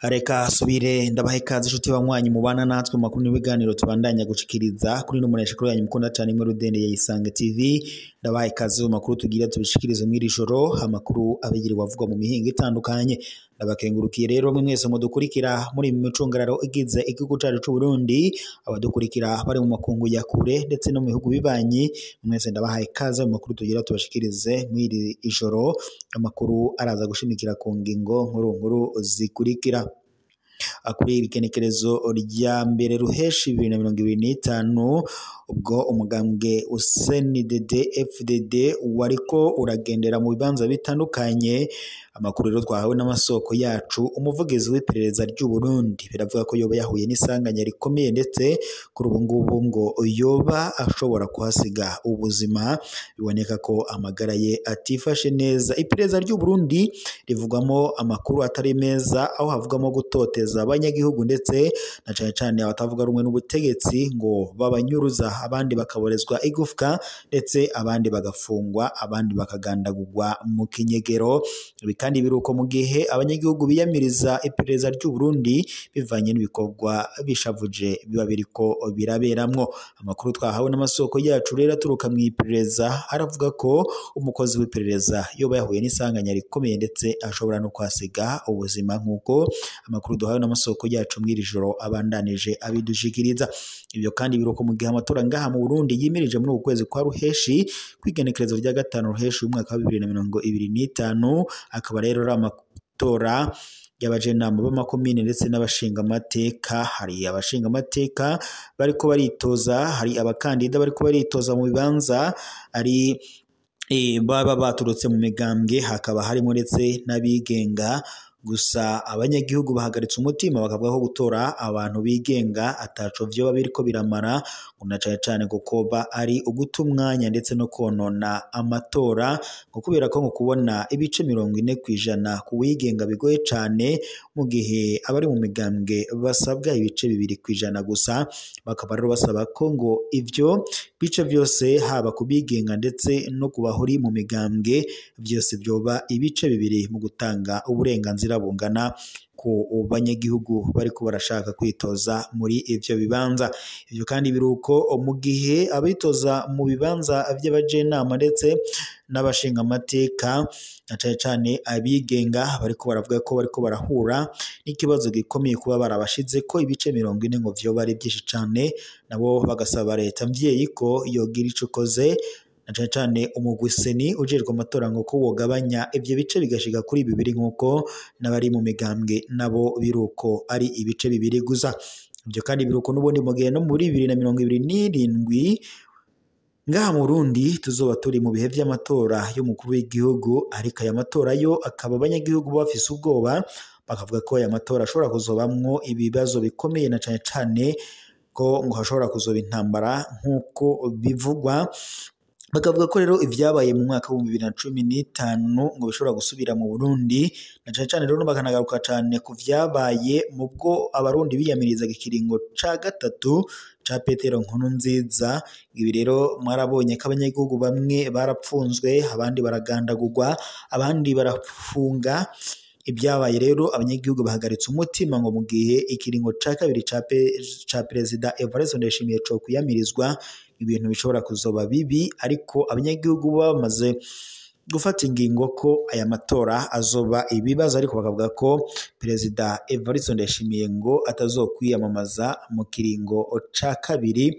Reka subire ndabaha ikaze inshuti banywanyi mubana natwe mu makuru n'ibiganiro tubandanya gushikiriza kuri no munesha kuri yanyu mukunda cyane imwe rudende ya Isange TV. Ndabaha ikaze mu makuru tugira tubishikirize mw'iri joro, amakuru abigirirwa avugwa mu mihingo itandukanye. Ndabakengurukiye rero mwe mwese mudukurikira muri micungararo igize igihugu cacu c'u Burundi, abadukurikira bari mu makungu ya kure ndetse no mu bihugu bibanyi, mwese ndabaha ikaze mu makuru tugira tubashikirize mw'iri joro. Amakuru araza gushimikira ku ngingo nkuru nkuru zikurikira. Kuri iri genekerezo rya mbere ruheshi 2025, ubwo umugambwe CNDD FDD wariko uragendera mu bibanza bitandukanye. Amakuru rero twahawe n'amasoko yacu, umuvugizi w'iperereza ry'u Burundi biravuga ko yoba yahuye n'isanganya rikomeye, ndetse kuri ubu ngubu ngo yoba ashobora kuhasiga ubuzima. Biboneka ko amagara ye atifashe neza. Iperereza ry'u Burundi rivugwamo amakuru atari meza, aho havugwamo gutoteza abanyagihugu ndetse na cane cane abatavuga rumwe n'ubutegetsi, ngo babanyuruza, abandi bakaborezwa igufwa, ndetse abandi bagafungwa, abandi bakagandagurwa mu kinyegero. Ibi kandi biruko mu gihe abanyagihugu biyamiriza iperereza ry'u Burundi bivanye n'ibikorwa bishavuje biba biriko biraberamwo. Amakuru twahawe n'amasoko yacu rero aturuka mu iperereza aravuga ko umukozi w'iperereza yoba yahuye n'isanganya rikomeye, ndetse ashobora no kuhasiga ubuzima, nk'uko amakuru duhawe n'amasoko yacu mw'iri joro abandanije abidushikiriza. Ibyo kandi biruko mu gihe amatora ngaha mu Burundi yimirije muri uku kwezi kwa ruheshi, kw'igenekerezo rya 5 ruheshi umwaka wa 2025, akaba rero ari amatora y'abajenama b'amakomine ndetse n'abashingamateka. Hari abashingamateka bariko baritoza, hari abakandida bariko baritoza mu bibanza ari baba baturutse mu migambwe, hakaba harimo ndetse n'abigenga. Gusa abanyagihugu bahagaritse umutima bakavuga ko gutora abantu bigenga ataco vyoba biriko biramara, ngo na cane cane kuko ba ari uguta umwanya ndetse no konona amatora, ngo kubera ko ngo kubona ibice 40% ku wigenga bigoye cane, mu gihe abari mu migambwe basabwa ibice 2% gusa. Bakaba rero basaba ko ngo ivyo bice vyose haba ku bigenga ndetse no ku bahuri mu migambwe vyose vyoba ibice 2 mu gutanga uburenganzira bungana ku banyagihugu bariko barashaka kwitoza muri ivyo bibanza. Ivyo kandi biruko mu gihe abitoza mu bibanza vy'abajenama ndetse n'abashingamateka na cane cane abigenga bariko baravuga ko bariko barahura n'ikibazo gikomeye kuba barabashize ko ibice 40 ngo vyoba ari vyinshi cane, nabo bagasaba leta mvyeyi ko yogira ico ikoze, na cane cane umugwi seni ujejwe amatora ngo ko wogabanya ivyo bice bigashika kuri 2, nk'uko n'abari mu migambwe nabo biruko ari ibice 2 gusa. Ivyo kandi biruko n'ubundi mu gihe no muri 2027 ngaha mu Burundi tuzoba turi mu bihe vy'amatora y'umukuru w'igihugu, ariko aya matora yo akaba abanyagihugu bafise ubwoba, bakavuga ko aya matora ashobora kuzobamwo ibibazo bikomeye, na cane cane ko ngo hashobora kuzoba intambara nk'uko bivugwa. Bakavuga ko rero ivyabaye mu mwaka wa 2015 ngo bishobora gusubira mu Burundi, na cane cane rero bakanagaruka cane ku vyabaye mu bwo abarundi biyamirizaga ikiringo ca 3 ca Petero Nkurunziza. Ibi rero mwarabonye ko abanyagihugu bamwe barapfunzwe, abandi baragandagurwa, abandi barafunga. Ibyabaye rero abanyagihugu bahagaritse umutima ngo mu gihe ikiringo ca 2 ca Perezida Evariste Ndayishimiye co kwiyamirizwa, ibintu bishobora kuzoba bibi. Ariko abanyagihugu bamaze gufata ingingo ko aya matora azoba ibibazo, ariko bakavuga ko Perezida Evariste Ndayishimiye ngo atazokwiyamamaza mu kiringo ca 2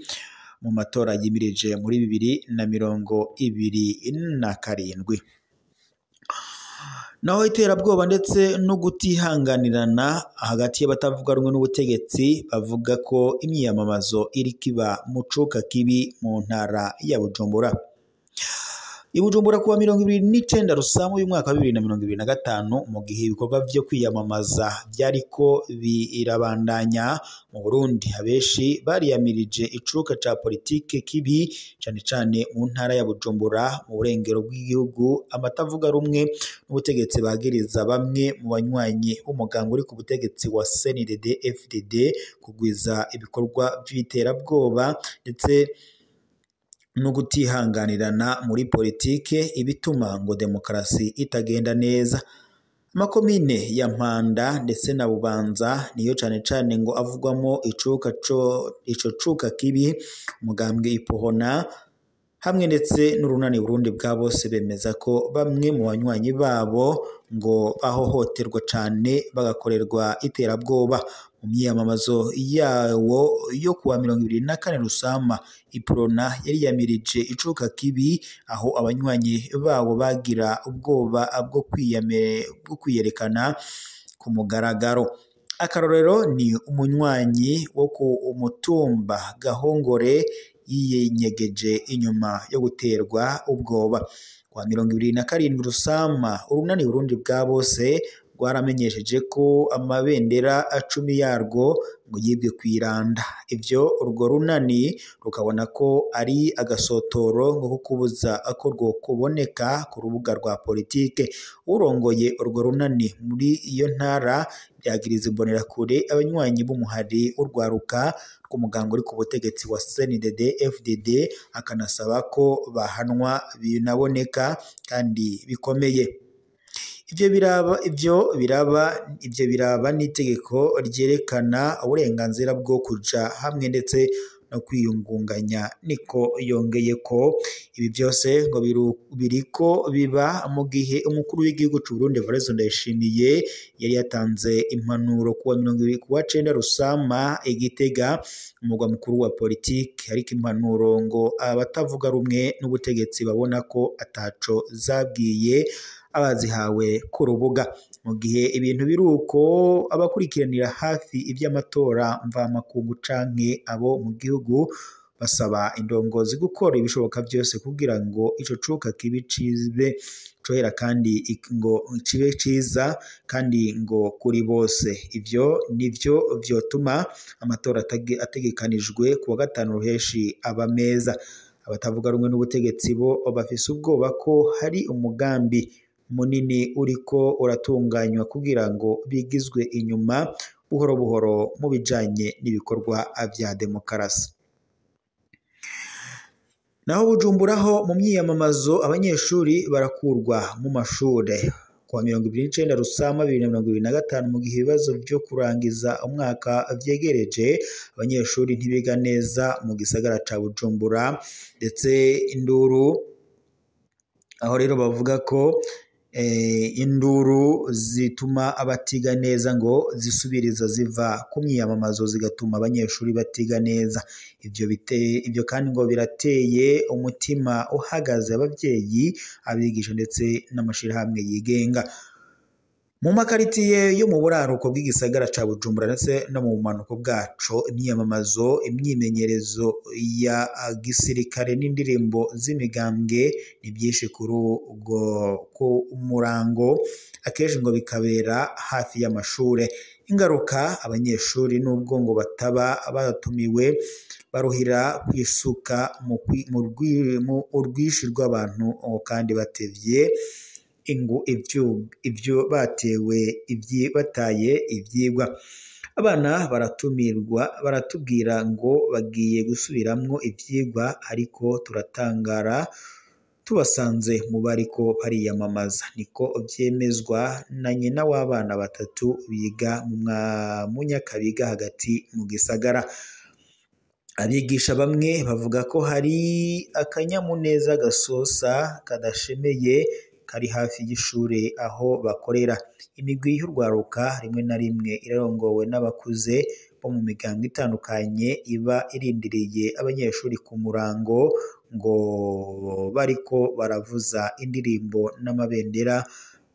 mu matora yimirije muri 2027. Naho iterabwoba ndetse no gutihanganirana hagati y'abatavuga rumwe n'ubutegetsi bavuga ko imyiyamamazo iriko iba mu cuka kibi mu ntara ya Bujumbura. I Bujumbura kuwa 29 Rusamu y'umwaka wa 2025, mu gihe ibikorwa vyo kwiyamamaza vyariko birabandanya mu Burundi, abenshi bariyamirije icuka ca politike kibi cane cane mu ntara ya Bujumbura mu burengero bw'igihugu. Amatavuga rumwe n'ubutegetsi bagiriza bamwe mu banywanyi b'umugambwe uri ku butegetsi wa CNDD FDD kugwiza ibikorwa vy'iterabwoba ndetse no gutihanganirana muri politike, ibituma ngo demokarasi itagenda neza. Amakomine ya Mpanda ndetse na Bubanza niyo cane cane ngo avugwamo icuka ico cuka kibi. Umugambwe Ipohona hamwe ndetse n'urunani Burundi bwa bose bemeza ko bamwe mu banywanyi babo ngo bahohoterwa cane, bagakorerwa iterabwoba. Mu myiyamamazo yawo yo kuwa 24 Rusama, Iprona yariyamirije icuka kibi, aho abanywanyi babo bagira ubwoba bwo kwiyerekana ku mugaragaro. Akarorero ni umunywanyi wo ku mutumba Gahongore yinyegeje inyuma yo guterwa ubwoba. Kuwa 27 Rusama, urunani Burundi bwa bose rwaramenyesheje ko amabendera 10 yarwo ngo yibwe kwiranda. Ivyo urwo runani rukabona ko ari agasotoro ngo kukubuza ko rwo kuboneka ku rubuga rwa politike. Urongoye urwo runani muri iyo ntara byagiriza imbonerakure abanywanyi b'umuhari w'urwaruka rw'umugambwe uri ku butegetsi wa CNDD FDD, akanasaba ko bahanwa binaboneka kandi bikomeye. Ivyo biraba n'itegeko ryerekana uburenganzira bwo kuja hamwe ndetse no kwiyungunganya, niko yongeye ko ibi byose ngo biriko biba mu gihe umukuru w'igihugu c'u Burundi Evariste Ndayishimiye yari yatanze impanuro kuwa 29 Rusama i Gitega, umugwa mukuru wa politike, ariko impanuro ngo abatavuga rumwe n'ubutegetsi babona ko ataco zabwiye abazihawe ku rubuga. Mu gihe ibintu biruko, abakurikiranira hafi ivy'amatora mvamakungu canke abo mu gihugu basaba indongozi gukora ibishoboka byose kugira ngo ico cuka kibi cibe cohera kandi ngo cibe ciza kandi ngo kuri bose. Ivyo nivyo vyotuma amatora ategekanijwe kuwa 5 Ruheshi aba meza. Abatavuga rumwe n'ubutegetsi bo bafise ubwoba ko hari umugambi munini uriko uratunganywa kugira ngo bigizwe inyuma buhoro buhoro mu bijanye n'ibikorwa vya demokarasi. Naho Bujumbura ho mu myiyamamazo abanyeshuri barakurwa mu mashure. Kuwa 29 Rusama 2025, mu gihe ibibazo vyo kurangiza umwaka vyegereje, abanyeshuri ntibiga neza mu gisagara ca Bujumbura, ndetse induru aho rero bavuga ko induru zituma abatiga neza ngo zisubiriza ziva ku myiyamamazo zigatuma abanyeshuri batiga neza. Ivyo kandi ngo birateye umutima uhagaze abavyeyi, abigisha ndetse n'amashirahamwe yigenga. Mu makaritiye yo mu buraruko bw'igisagara ca Bujumbura ndetse no mu bumanuko bwaco, imyiyamamazo, imyimenyerezo ya gisirikare n'indirimbo z'imigambwe ni byinshi kuri ubwo ku murango, akenshi ngo bikabera hafi y'amashure. Ingaruka, abanyeshuri nubwo ngo bataba batumiwe baruhira kwisuka mu urwishi rw'abantu kandi batevye ingu ivyo batewe bataye ivyigwa. Abana baratumirwa, baratubwira ngo bagiye gusubiramwo ivyigwa, ariko turatangara tubasanze mu bariko bariyamamaza. Niko vyemezwa na nyina w'abana batatu biga mu Nyakabiga hagati mu gisagara. Abigisha bamwe bavuga ko hari akanyamuneza gasosa kadashemeye kari hafi y'ishure aho bakorera. Imigwi y'urwaruka rimwe na rimwe irarongowe n'abakuze bo mu migambwe itandukanye iba irindiriye abanyeshuri ku murango ngo bariko baravuza indirimbo n'amabendera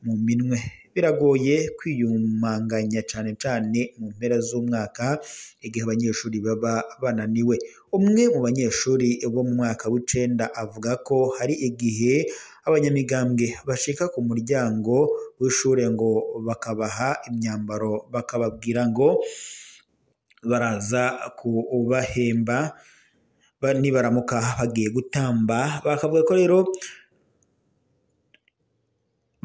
mu minwe. Biragoye kwiyumanganya cane cane mu mpera z'umwaka igihe abanyeshuri baba bananiwe. Umwe mu banyeshuri bo mu mwaka w'icenda avuga ko hari igihe abanyamigambwe bashika ku muryango w'ishure ngo bakabaha imyambaro, bakababwira ngo baraza kubahemba nibaramuka bagiye gutamba. Bakavuga ko rero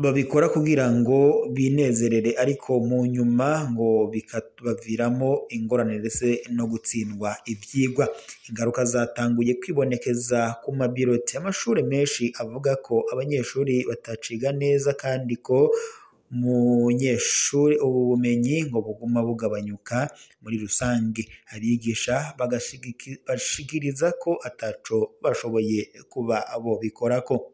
Babikora kugira ngo binezerere, ariko mu nyuma ngo bikabaviramo ingorane ndetse no gutsindwa ivyigwa. Ingaruka zatanguye kwibonekeza ku mabirote y'amashure menshi avuga ko abanyeshuri bataciga neza, kandi ko munyeshuri ubu bumenyi ngo buguma bugabanyuka muri rusange. Abigisha bashikiriza ko ataco bashoboye kuba bobikorako.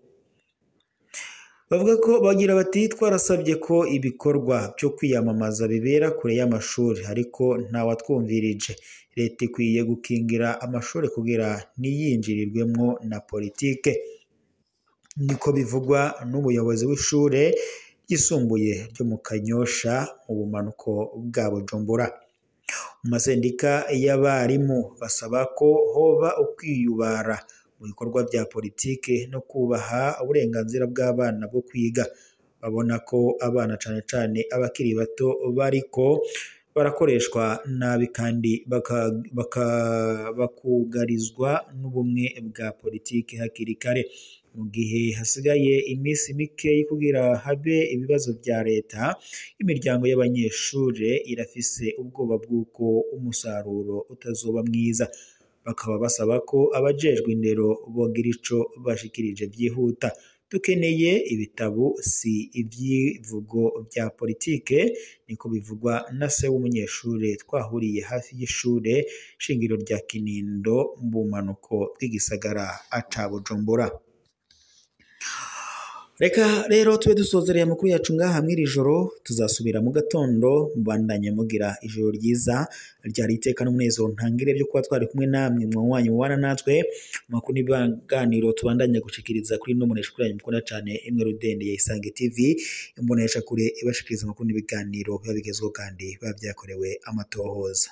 Bavuga ko bagira bati twarasabye ko ibikorwa byo kwiyamamaza bibera kure y'amashuri, ariko ntawatwumvirije. Leta ikwiye gukingira amashuri kugira ntiyinjirirwemwo na politike. Niko bivugwa n'umuyobozi w'ishure ryisumbuye ryo mu Kanyosha mu bumanuko bwa Bujumbura. Mu masendika y'abarimu basaba ko hoba ukwiyubara mu bikorwa vya politike no kubaha uburenganzira bw'abana bwo kwiga. Babona ko abana cane cane abakiri bato bariko barakoreshwa nabi kandi bakugarizwa n'ubumwe bwa politike hakiri kare. Mu gihe hasigaye iminsi mikeyi kugira habe ibibazo vya leta, imiryango y'abanyeshure irafise ubwoba bw'uko umusaruro utazoba mwiza. Bakaba basaba ko abajejwe indero bogira ico bashikirije vyihuta. Dukeneye ibitabo si ivyivugo vya politike, niko bivugwa na se w'umunyeshure twahuriye hafi y'ishure shingiro rya Kinindo mu bumanuko bw'igisagara ca Bujumbura. Reka rero tube dusozereye amakuru yacu ngaha mw'iri joro, tuzasubira mu gatondo. Mubandanye mugira ijoro ryiza ryari iteka n'umunezero ntangire byo kuba twari kumwe namwe mwanywanyi mubana natwe amakuru n'ibiganiro tubandanye gushikiriza kuri ino mbonesha kure yanyu mukunda cane imwe rudende ya Isange TV, imbonesha kure ibashikiriza amakuru n'ibiganiro biba bigezweho kandi biba vyakorewe amatohoza.